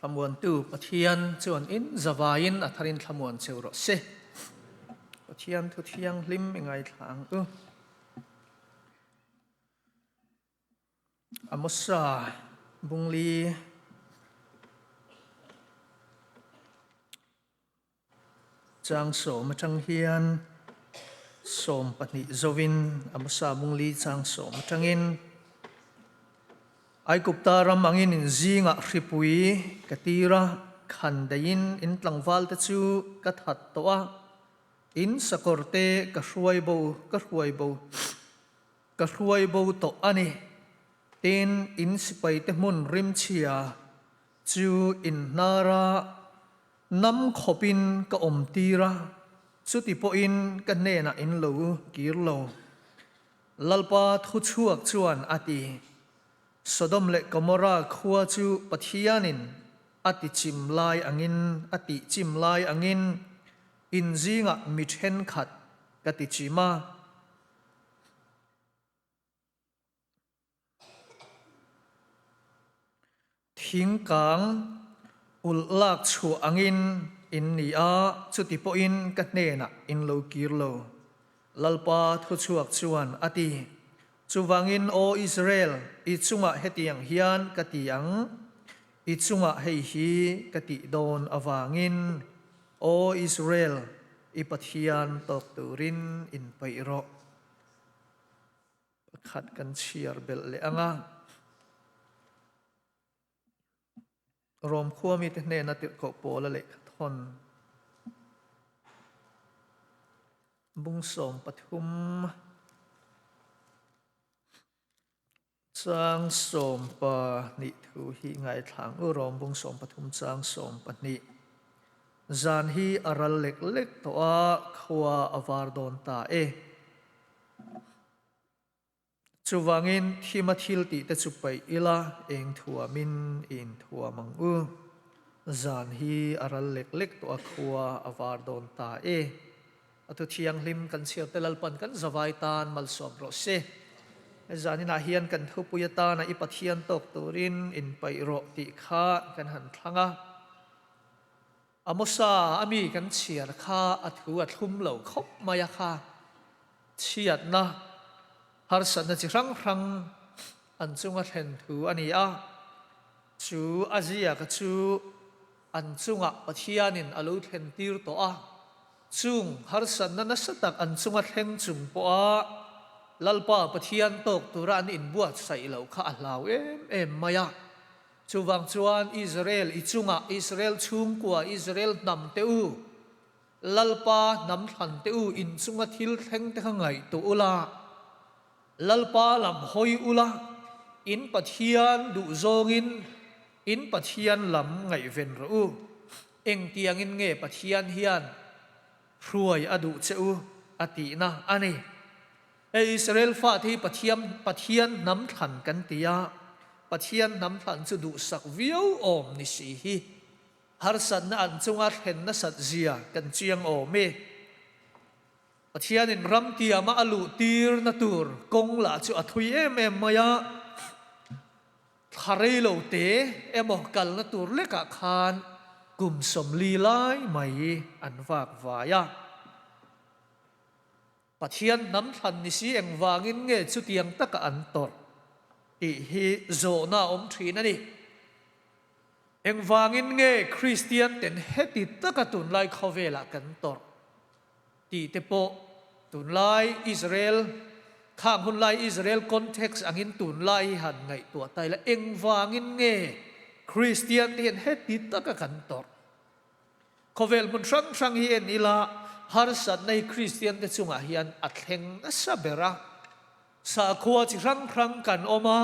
Thlamuantu Pathian chuan in zavaiin a tharin thlamuan cheu rawh se. Pathian thu thianghlim i ngaithla ang u. Amosa bungli Chang sawm atang hian 12 zovin Amosa bungli chang sawm atangin Aikupta ram angin in zingah hripui ka tir a, khan deihin in tlangvalte chu ka that tawh a, in sakawrte ka hruai bo ka hruai bo ka hruai bo tawh a ni. Tin, in sipaite hmun rimchhia chu in hnara Nam khawpin ka awm tir a, chuti pawhin ka hnenah in lo kir lo. Lalpa thuchhuak chuan a ti, Sodom leh Gomorra khua chu Pathianin a ti chim lai angin a tih chim lai angin in zingah mi thenkhat ka ti chim a. Thingkang ulh lak chhuah angin in ni a, chuti pawhin ka hnenah in lo kir lo. Lalpa thuchhuak chuan a ti. Chuvangin Aw Israel, i chungah hetiang hian ka ti ang, i chungah hei hi ka tih dawn avangin, Aw Israel, i Pathian tawk turin inpeih rawh. Pakhat kan chhiar belh leh ang a. Rom khua mite hnena tirhkoh Paula lehkha thawn bung 13 chang 12 thu hi ngaithla ang u. Rom bung 13 chang 12. Zan hi a ral lek lek tawh a, khua a var dawn ta e. Chuvangin thima thil tih te chu paih ila, eng thuamin i inthuam ang u. Zan hi a ral lek lek tawh a, khua a var dawn ta e. A thu thianghlim kan chhiar te Lalpan kan zavai tan malsawm rawh se. Zaninah hian kan thupui atana i Pathian tawk turin inpaih rawh tih kha kan han thlang a. Amosa a mi kan chhiar kha a thu a thlum lo khawp mai a kha. Chhiatna, harsatna chi hrang hrang an chunga thlen thu a ni a. Chu a ziaka chu an chungah Pathianin a lo thlen tir tawh a. Chung harsatna nasa tak an chunga thleng chung pawha Lalpa Pathian tawk tura an inbuatsaih loh kha a hlau em em mai a. Chuvang chuan Israel i chungah Israel chhungkua, Israel hnam te u, Lalpa hnam thlan te u, in chunga thil thleng te kha ngaihtuah ula, Lalpa lam hawi ula, in Pathian duh zawngin in Pathian lam ngaihven rawh u. Engtiangin nge Pathian hian hruai a duh che u a tihna a ni. Hei Israel fate hi Pathiam Pathian hnam thlan kan ti a, Pathian hnam thlan chu duhsak viau awm ni si hi harsatna an chunga thlen nasat zia kan chiang awm e. Pathianin ram tiama a luh tirna tur kawng lah chu a thui em em mai a, thla rei lo te emaw kalna tur lekah khan kum 40 lai mai an vak vai a. Pathian hnam thlan ni si engvangin nge chutiang taka an tawrh tih hi zawhna a awm thin a ni. Engvangin nge Kristian ten heti taka tunlai khawvelah kan tawrh tih te pawh tunlai Israel khang hunlai Israel context angin tunlai hi han ngaihtuah ta ila engvangin nge Kristian te hian heti taka kan tawrh? Khawvel hmun hrang hrang hi en ila harsatna hi Kristian te chungah hian a thleng nasa ber a. Sakhua chi hrang hrang kan awm a,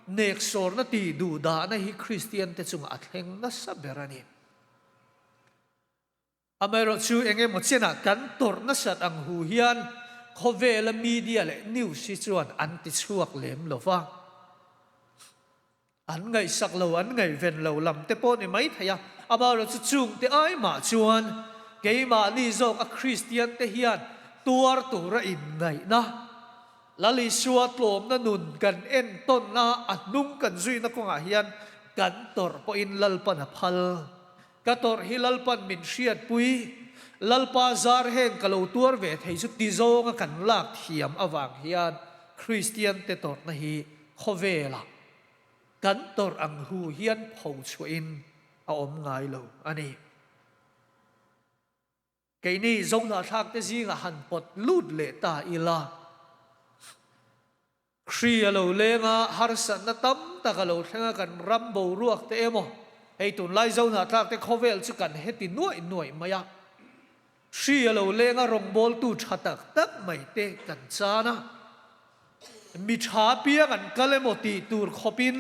neksawrna tih duhdahna hi Kristian te chungah a thleng nasa ber a ni. Amaherawhchu eng emaw chenah kan tawrh nasat ang hu hian khawvela media leh news hi chuan an tichhuak lem lo va. An ngaihsak lo, an ngaihven lo lam te pawh ni mai thei a, amaherawh chu chung te ai mah chuan keimahni zawk a Kristian te hian tuar tura inngaihna, Lal Isua tlawmna nun kan entawnna a hnung kan zuina kawngah hian Kan tawrh pawhin Lalpan a phal. Ka tawrh hi Lalpan min hriatpui. Lalpa zar heng ka lo tuar ve thei chu ti zawnga kan lak thiam avang hian Kristiante tawrhna hi khawvelah kan tawrh ang hu hian pho chhuahin a awm ngai lo a ni. Keini Zohnahthlakte zingah han pawt lut leh ta ila. Hri a lo leng a, harsatna tam tak a lo thleng a, kan ram boruak te emaw, hei tunlai Zohnahthlak te khawvel chu kan heti nuaih nuaih mai a. Hri a lo leng a, rawngbawltu tha tak tak mai te kan chan a. Mi tha piang an kal emaw tih tur khawpin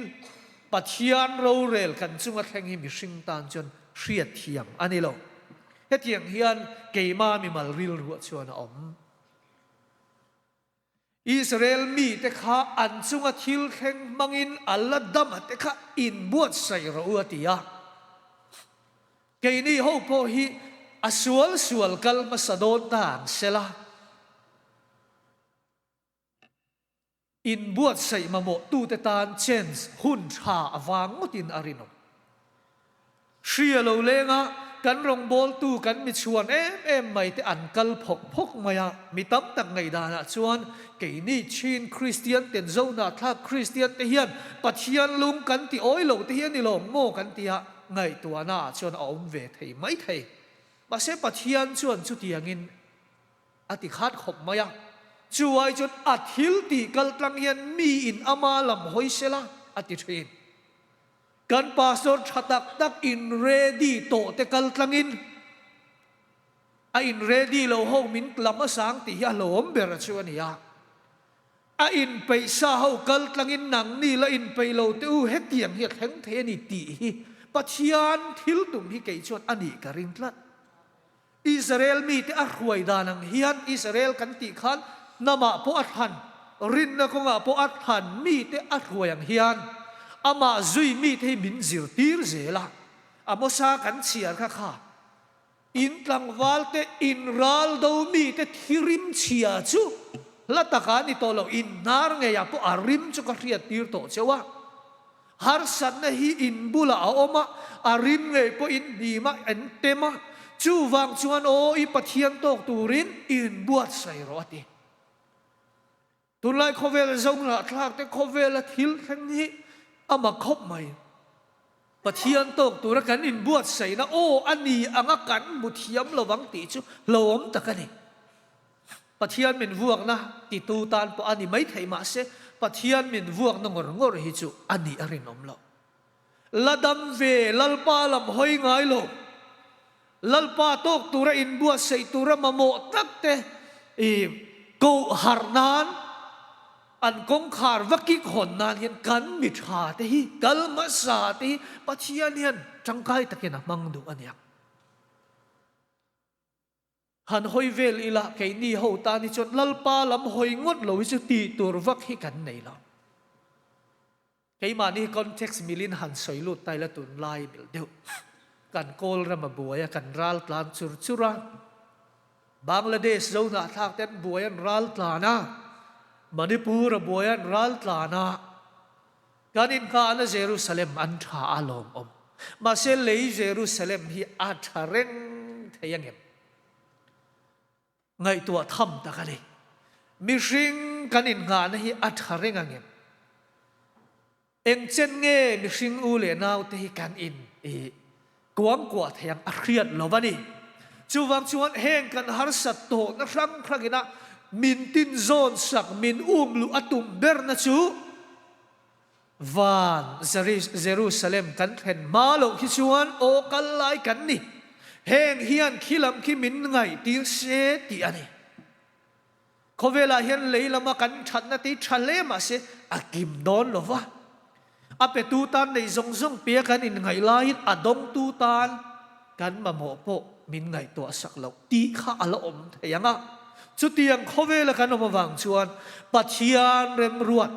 Pathian rorel kan chunga thleng hi mihring tan chuan hriatthiam a ni lo. Hetiang hian keima mimal rilruah chuan a awm. Israel mite kha an chunga thil thleng hmangin a la dam a te kha inbuatsaih rawh u a ti a. Keini ho pawh hi a sual sual kal hmasa dawn ta ang sela. Inbuatsaih mamawhtute tan chance hun tha a vang ngawtin a rinawm. Hri a lo leng a, kan rawngbawltu kan mi chhuan em em mai te an kal phawk phawk mai a, mi tam tak ngaihdanah chuan keini Chin Kristian ten Zohnahthlak Kristian te hian Pathian lung kan ti awi lo te hi a ni lawm maw kan ti a, ngaihtuahna ah chuan a awm ve thei mai thei. Mahse Pathian chuan chutiangin a ti khat khawp mai a, chu ai chuan a thil tih kal tlang hian miin ama lam hawi sela a ti thin. Kan pastor tha tak tak in ready tawh te kal tlangin a in ready lo ho min lam a sang tih hi a hlawm ber a chu a ni a. A in peih sa ho kal tlangin nangni la in peih lo te u hetiang hi a thleng thei a ni tih hi Pathian thil tum hi kei chuan a nih ka ring tlat. Israel mite a hruai dan ang hian Israel kan tih khan hnamah pawh a thlan, rinna kawngah pawh a thlan mite a hruai ang hian amah zui mite hi min zirtir zel a. Amosa kan chhiar kha kha in tlangvalte in ral do mite thirim chhia chu hla takah a ni tawh lo, in hnar ngeiah pawh a rim chu ka hriattir tawh cheu a. Harsatna hi in bulah a awm a, a rim ngei pawh in hnim a, an tem a, chuvang chuan aw i Pathian tawk turin in buatsaih rawh a ti. Tunlai khawvel zohnahthlak te khawvela thil thleng hi a mak khawp mai. Pathian tawk tura kan inbuatsaihna aw a ni anga kan hmu thiam lovang tih chu hlauhawm tak a ni. Pathian min vuakna titu tan pawh a ni maithei mahse Pathian min vuakna ngawr ngawr hi chu a nih a rinawm lo. La dam ve Lalpa lam hawi ngai lo. Lalpa tawk tura inbuatsaih tura mamawh tak te i koh harh nan an kawngkhar va kik hawn nan hian kan mi tha te hi kal hmasa te hi Pathian hian tangkai takin a hmang duh a niang. Han hawi vel ila keini ho tan hi chuan Lalpa lam hawi ngawt lo hi chu tih tur vak hi kan nei lo. Keimahni hi context milin han sawi lut ta ila tunlai mil deuh. Kan kawl ram a buai a, kan ral tlan chur chur a. Bangladesh zohnahthlak te an buai an ral tlan a, Manipur a buai an ral tlan a. Kan inngahna Jerusalem an tha a lawmawm. Mahse lei Jerusalem hi a tha reng thei angem? Ngaihtuah tham tak a ni. Mihring kan inngahna hi a tha reng angem? Engchen nge mihring u leh naute hi kan in i kuangkuah thei ang a hriat lo a ni. Chuvang chuan heng kan harsat tawhna hrang hrangina min tinzawn sak, min um luh a tum berna chu van Jerusalem kan thlen hma loh khi chuan aw kal lai kan ni. Heng hian khi lam khi min ngaihtir se tih a ni. Khawvelah hian lei lama kan thatna te hi tha hle mahse a kim dawn lo va. A petu tan nei zawng zawng pia kan inngaih laiin a dawngtu tan kan mamawh pawh min ngaihtuah sak loh tih kha a la awm thei ang a. Chutiang khawvela kan awm avang chuan Pathian remruat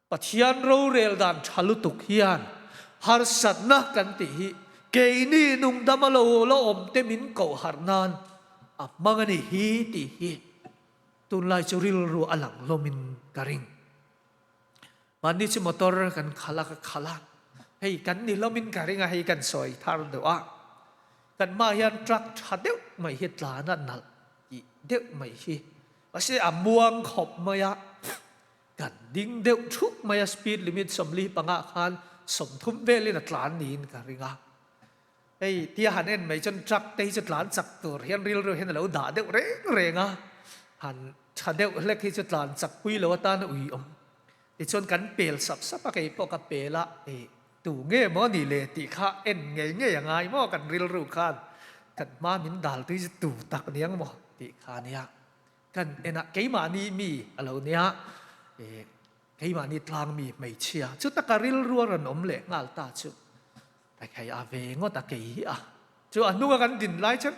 Pathian rorel dan tha lutuk hian harsatna kan tih hi keini nungdama lo la awm te min koh harh nan a hmang a ni hi tih hi tunlai chu rilru a lang hlawmin ka ring. Mahni chu motor kan khalh a, ka khalh a, hei kan ni hlawmin ka ring a, hei kan sawi thar deuh a. Kan hmaah hian truck tha deuh mai hi tlan a nalh tih deuh mai hi. Mahse a muang khawp mai a, kan ding deuh thup mai a, speed limit 45 khan 30 velin a tlan niin ka ring a. Hei tia han en mai chuan truck te hi chu tlan chak tur hian rilru hian a lo dah deuh reng reng a, han tha deuh hlek hi chu tlan chak pui lo atan a ui awm. Tichuan kan pel sap sap a, kei pawh ka pel a, eh tu nge maw ni le tih kha en ngei ngei a ngai maw kan rilru khan kan hma min dal tui chu tu tak niang maw tih kha a nia. Kan en a, keimahni mi a lo nia, eh keimahni tlang mi hmeichhia chu taka rilru a rawn awm leh nghal ta chu. Hei a ve ngawt a kei hi a. Chu a hnunga kan din lai chuan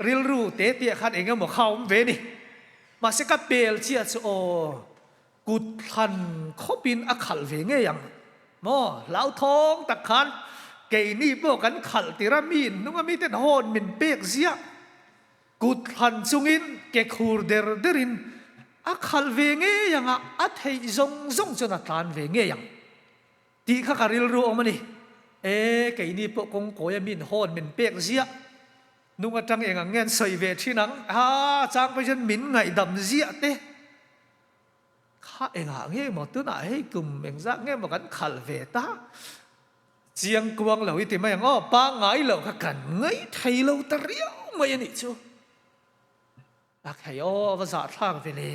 rilru te tih khan eng emaw kha a awm ve ni. Mahse ka pel chiah chu aw kut thlan khawpin a khalh ve ngei ang maw? Hlauthawng tak khan keini pawh kan khalh tir a, mi hnunga miten hawn min pek ziah. Kut thlan chungin ke khur der derin a khalh ve ngei ang a, a theih zawng zawng chuan a tlan ve ngei ang. Tih kha ka rilru awm a ni. E, keini pawh kawngkawia min hawn min pek ziah. Nung atang eng ang nge an sawi ve thin ang? Ha, chang pawh hian min ngaihdam ziah te. Kha engah nge maw tunah hei kum engzah nge maw kan khalh ve ta? Chiang kuang lo i ti mai ang aw, pangngai loh kha kan ngaithei lo ta riau mai a nih chu. A khei aw a va zahthlak ve le.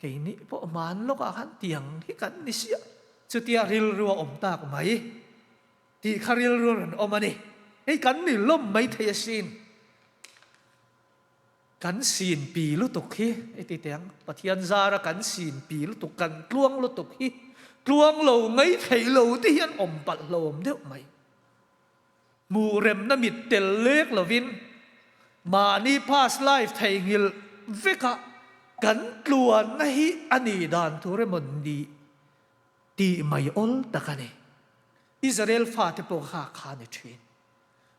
Keini pawh hman lawkah khan tiang hi kan ni siah. Chutia rilru a awm tak mai tih kha rilru a rawn awm a ni. Hei kan ni lawm mai thei asin. Kan sin pi lutuk hi i ti teh ang. Pathian zara kan sin pi lutuk, kan tluang lutuk hi tluang lo mai thei lo te hian awm palh hlawm deuh mai. Hmuh remna mit tel lek lovin mahni past life theihnghilh vekah kan tluanna hi a nih dan tur emaw ni tih mai awl tak a ni. Israel fate pawh kha kha a ni thin.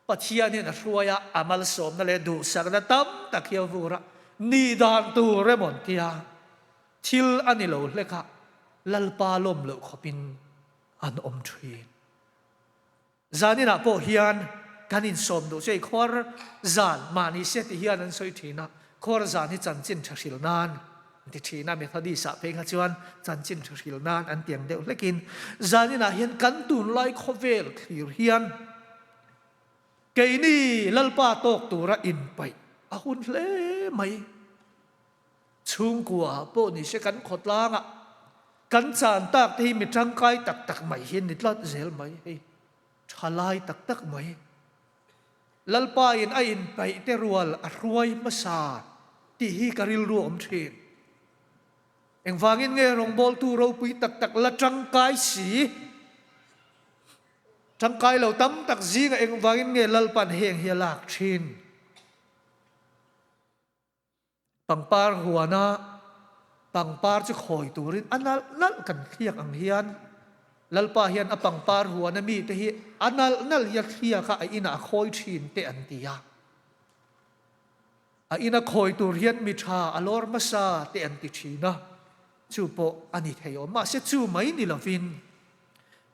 Pathianin a hruai a, a malsawmna leh duhsakna tam tak hi a vur a, nih dan tur emaw an tia thil a ni lo hlekah Lalpa lawm loh khawpin an awm thin. Zaninah pawh hian kan insawm duh chu ei khuar zan mahni se ti hian an sawi thin a, khuar zan hi chanchin tha hril nan an ti thin a, Methodist ah phei kha chuan chanchin tha hril nan an ti ang deuh hlekin zaninah hian kan tunlai khawvel thlir hian keini Lalpa tawk tura inpaih a hun hle mai. Chhungkua ah pawh ni se kan khawtlang ah kan chan tak te hi mi tangkai tak tak mai hi an ni tlat zel mai hei tha lai tak tak mai. Lalpa in a inpaih te rual a hruai hmasa tih hi ka rilru a awm thin. Engvangin nge rawngbawltu ropui tak tak la tangkai si? Tangkai lo tam tak zingah engvangin nge Lalpan heng hi a lak thin? Pangpar huana pangpar chu khawi turin a nalh nalh kan thliak ang hian Lalpa hian a pangpar huana mite hi a nalh nalh hi a thliak a, a inah a khawi thin te an ti a. A ina khawi tur hian mi tha a lawr hmasa te an ti thin a, chu pawh a ni thei awm. Mahse chu mai ni lovin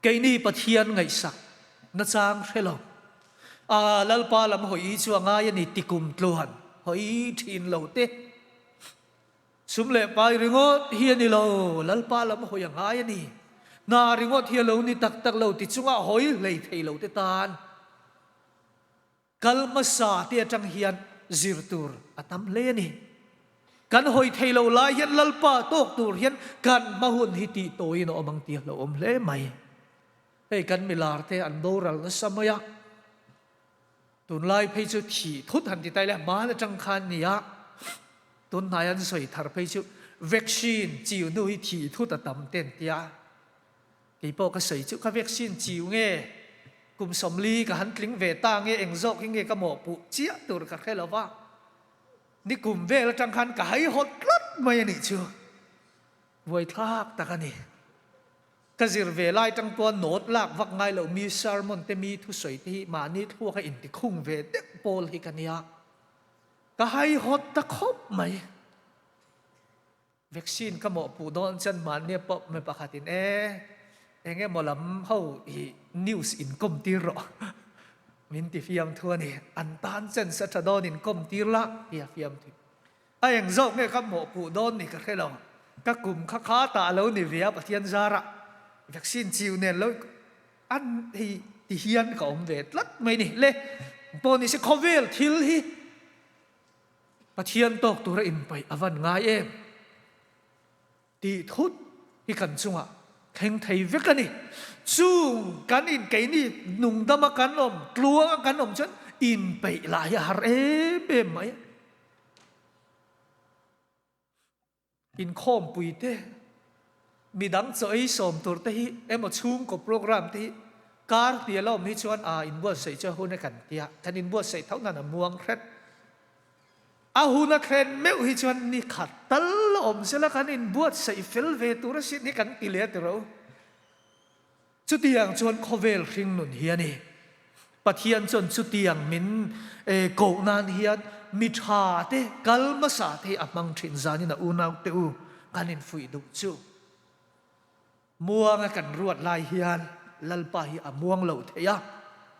Keini Pathian ngaihsak nachang hre lo. A Lalpa lam hawi chu a ngai a ni ti kum tluan hawi thin lo te. Sum leh pai ringawt hi a ni lo, Lalpa lam hawi a ngai a ni. Hna ringawt hi a lo ni tak tak lo ti chunga hawi hlei thei lo te tan. Kal hmasa te atang hian zir tur a tam hle a ni. Kan hawi thei lo lai hian Lalpa tawk tur hian kan hma hun hi tih tawiin a awm ang tih a hlauhawm hle mai. Hei kan milar te an boral nasa mai a, tunlai phei chu thih thut han ti ta ila hman atang khan nia, tunhnai an sawi thar phei chu vaccine chiu hnu hi thih thut a tam te an tia. Kei pawh ka sawi chu ka vaccine chiu nge kum 40 ka han tling ve ta nge eng zawk hi nge ka mawhpuh chiah tur ka hre lo va, ni kum vel atang khan ka haihawt tlat mai a nih chu. Buaithlak tak a ni. Ka zir ve lai tang pawh note lak vak ngai lo mi sermon te mi thusawi te hi mahni thluak a intikhung ve deuh pawl hi ka nia. Ka haihawt ta khawp mai. Vaccine ka mawhpuh dawn chuan mahnia pawh mi pakhatin e eng emaw lam ho i news in kawm tir rawh min ti fiam thu a ni. An tan chuan sa tha dawn in kawm tir la ti a fiam thu. A eng zawk nge ka mawhpuh dawn ni ka hre lo. Ka kum kha kha tah lo ni ve a Pathian zarah vaccine chiu nen lo an hei ti hian ka awm ve tlat mai ni. Le pawh ni se khawvel thil hi Pathian tawk tura inpaih a van ngai em? Tih thut hi kan chungah thleng thei vek a ni. Chung kan in keini nungdama kan awm, tluanga kan awm chuan inpeih lah hi a har em em mai a. Inkhawmpui te, midang chaw ei sawm tur te hi emaw chhungkaw program te hi kar hnial a awm hi chuan aa inbuatsaih chu a hun e kan tia, kan inbuatsaih tho nan a muang hret. A hun a thlen meuh hi chuan ni khat tal a awm sela kan inbuatsaih fel ve tur asin hi kan ti leh a tiro. Chutiang chuan khawvel hring nun hi a ni. Pathian chuan chutiang min koh nan hian mi tha te, kal hmasa te hi a hmang thin zanin a unau te u kan infuih duh chu. Muanga kan ruat lai hian Lalpa hi a muang lo thei a.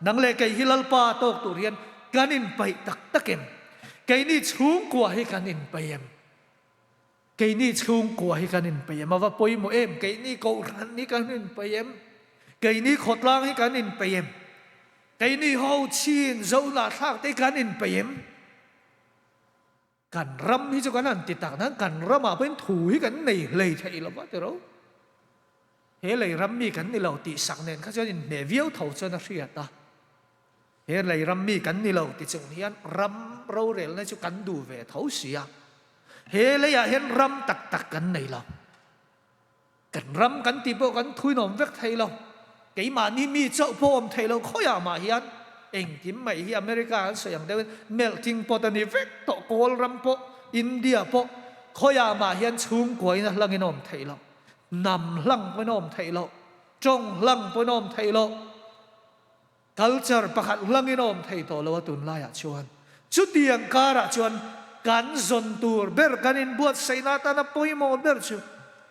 Nang leh kei hi Lalpa tawk tur hian kan inpaih tak tak em? Keini chhungkua hi kan inpaih em? Keini chhungkua hi kan inpeih em? A va pawimawh em? Keini kohhran hi kan inpeih em? Keini khawtlang hi kan inpeih em? Keini ho chin zohnah thlak te hi kan inpeih em? Kan ram hi chu kan han ti tak nan kan ramah pawhin thu hi kan nei hlei thei lo va tiro. He lei ram mi kan ni lo tih sak nen kha chuan inhmeh viau tho chuan a hriat a. He lei ram mi kan ni lo ti chung hian ram rorelna chu kan duh ve tho si a. He leiah hian ram tak tak kan nei lo. Kan ram kan tih pawh kan thuinawm vek thei lo. Keimahni mi chauh pawh awm thei lo khawiah mah hian engkim mai hi America an sawi ang deuhin melting pot a ni vek tawh. Kawl ram pawh, India pawh khawiah mah hian chhungkuain a hlangin a awm thei lo. Hnam hlang pawhin a awm thei lo. Tawng hlang pawhin a awm thei lo. Culture pakhat hlangin a awm thei tawh lo a tunlaiah chuan. Chutiang karah chuan kan zawn tur ber, kan inbuatsaihna atana pawimawh ber chu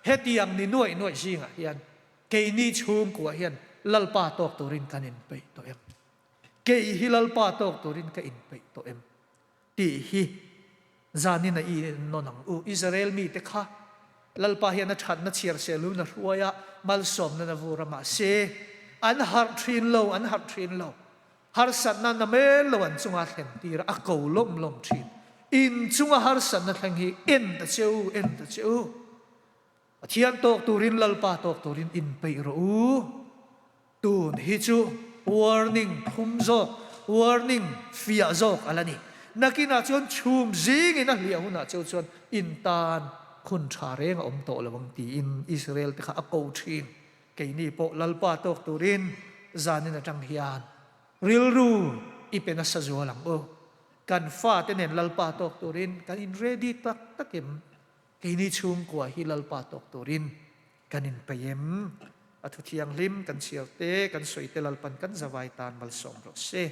hetiang ni nuaih nuaih zingah hian keini chhungkua hian Lalpa tawk turin kan inpeih tawh em? Kei hi Lalpa tawk turin ka inpeih tawh em? Tih hi zanin a i nawn ang u. Israel mite kha Lalpa hian a thatna chhiar selun a hruai a, malsawmna na vur a, mahse an harh thin lo, an harh thin lo. Harsatna na mel lo an chunga thlen tir a, a ko lawm lawm thin. In chunga harsatna thleng hi en ta che u, en ta che u. Pathian tawk turin Lalpa tawk turin inpeih rawh u. Tun hi chu warning thum zawk, warning fiah zawk a la ni. Nakinah chuan chhum zingin a hliah hunah cheu chuan in tan khun tha reng a awm tawh lo ang tiin Israel te kha a ko thin. Keini pawh Lalpa tawk turin zanin atang hian rilru i pe nasa zual ang u. Kan fate nen Lalpa tawk turin kan in ready tak takim Keini chhungkua hi Lalpa tawk turin kan inpeih em? A thu thianghlim kan chhiar te, kan sawi te Lalpan kan zavai tan malsawm rawh se.